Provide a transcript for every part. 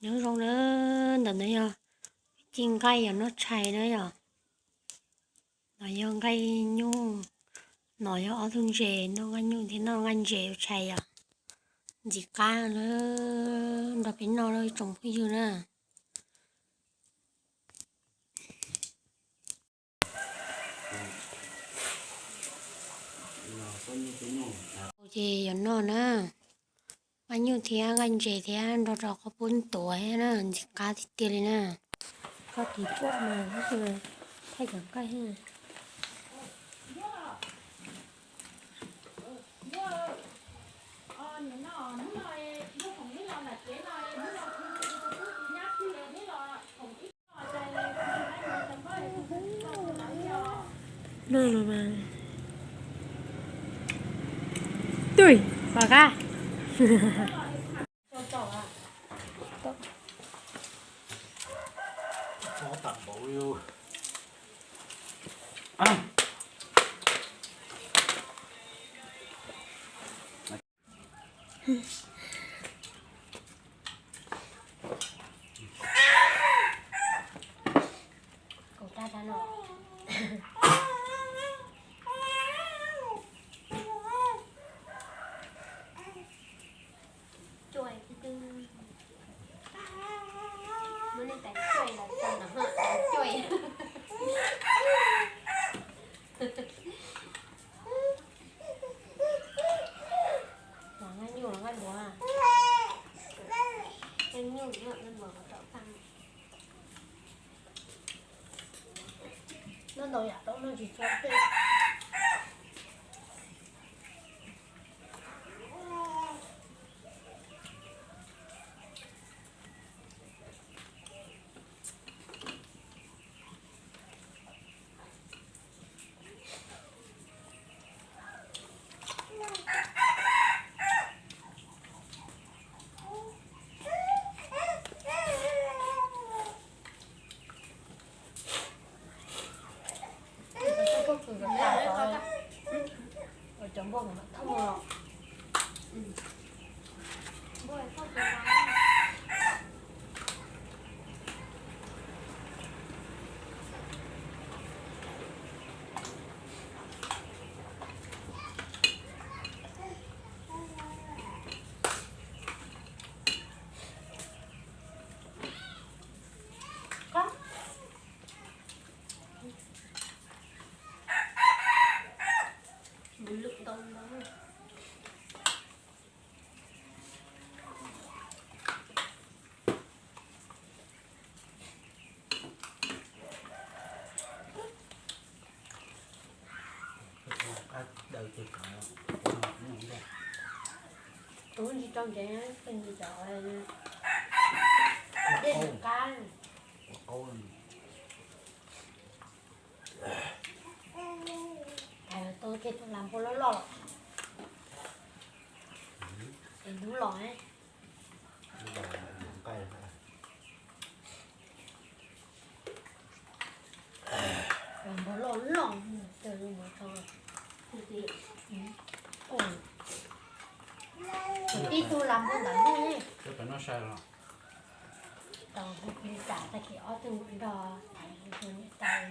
Nyob zoo na, ntawm no yog ci nqaij yog noj tshais na yom. No yog nqaij nyuj, no yog ob tug ntses, noj nqaij nyuj thiab noj nqaij ntses ua tshais yom. Ntxim qab na, nrog peb noj ib tsoom phooj ywg na. Ces yuav noj na, nqaij nyuj thiab nqaij ntses thiab nrog rau qhov pub tuav na, ntxim qab tiag tiag li na. Koj tiv puaj mas thaij cov nqaij. Tui, pom qab. Noj ntau yam tau noj tsis tshua phem. Tus ntsis rau ntev, tus ntsis cov dej nws qab. Tus ces tus las npua loj loj es hnub los. Las npua loj loj, ib tug las npua ntawd ne. Tau li cas tag kis ob tug nrog thaiv tus niam tais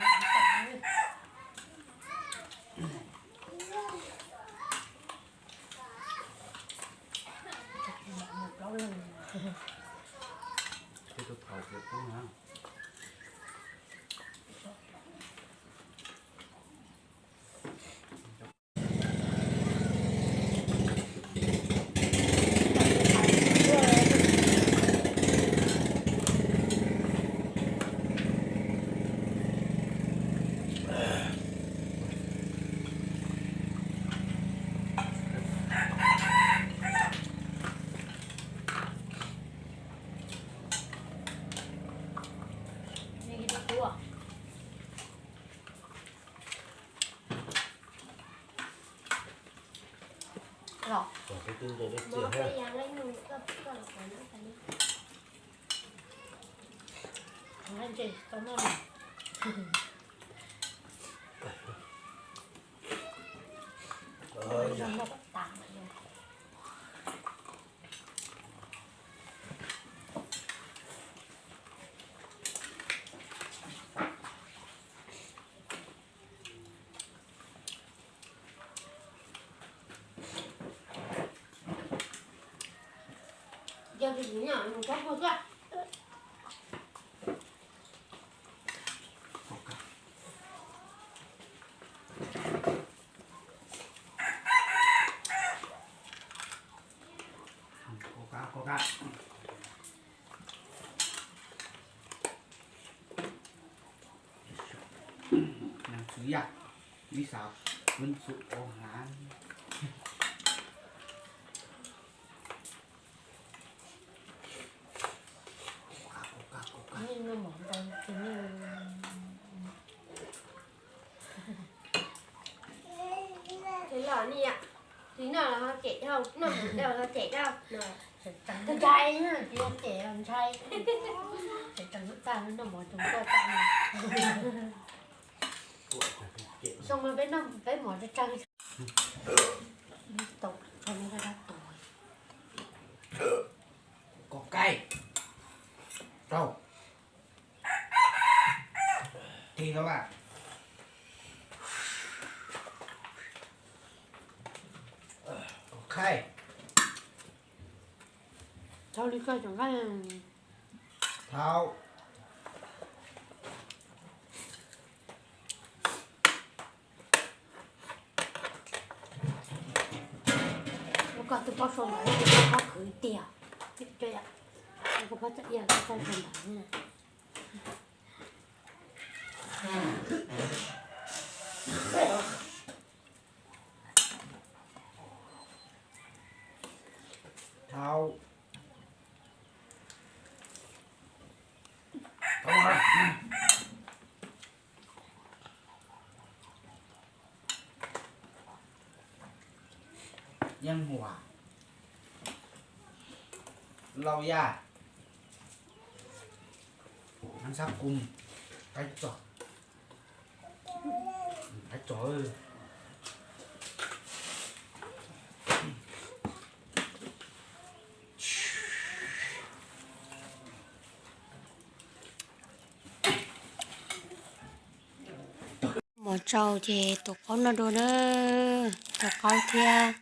mus plaub leeg. Los. Ntses tau noj. Noj kom tas. Nam xwm yaj, ib xav ub xwm ua hav. Ces los ni, tsis noj los ho cem dhau, noj mus dhau los ho cem dhau no. Ntshai, tsis cem los ntshai. Tseem tag noj mov tsoom koj tam. Xyoo no peb noj peb mov tsawg tsawg. Tau, tau, koj kaij, rau, tig los mas. Koj kaij, thaub li koj tseem nqaij. Thaub. Koj twb paub sau ntawv, koj khwv tiag. Koj paub txawm ib yam koj sau ntawv. Thaub. Yeej Huam, Lauj Yaj, Nab Xab Koos, Qaib Txos, Qaib Txos. Mov tsau ces tuav qaub noj dua na, tuav qaub thiab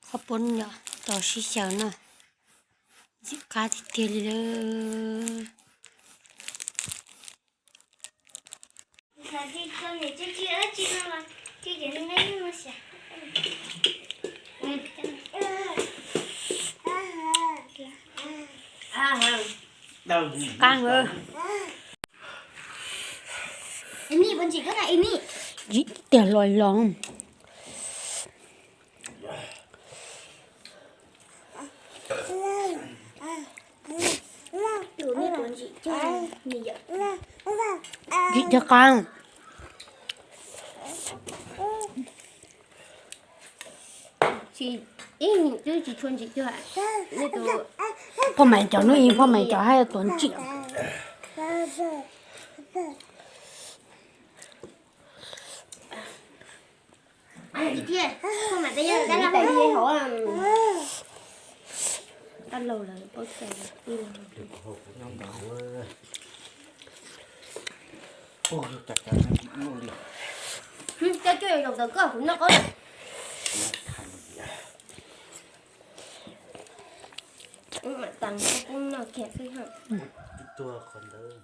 qhob poob yom, tau sib xyaw noj, ntxim qab tiag tiag li lawm. Qab. Ntsim tiag los los. Ntsim cog qab. Phoj Maiv cov hnub ib Phoj Maiv cov haj yam tuav ntsim. Cov cuj zaum ntawd koj kuv noj qab. Mam tas koj kuj noj kiag xwb. Tuag qhov ntawd.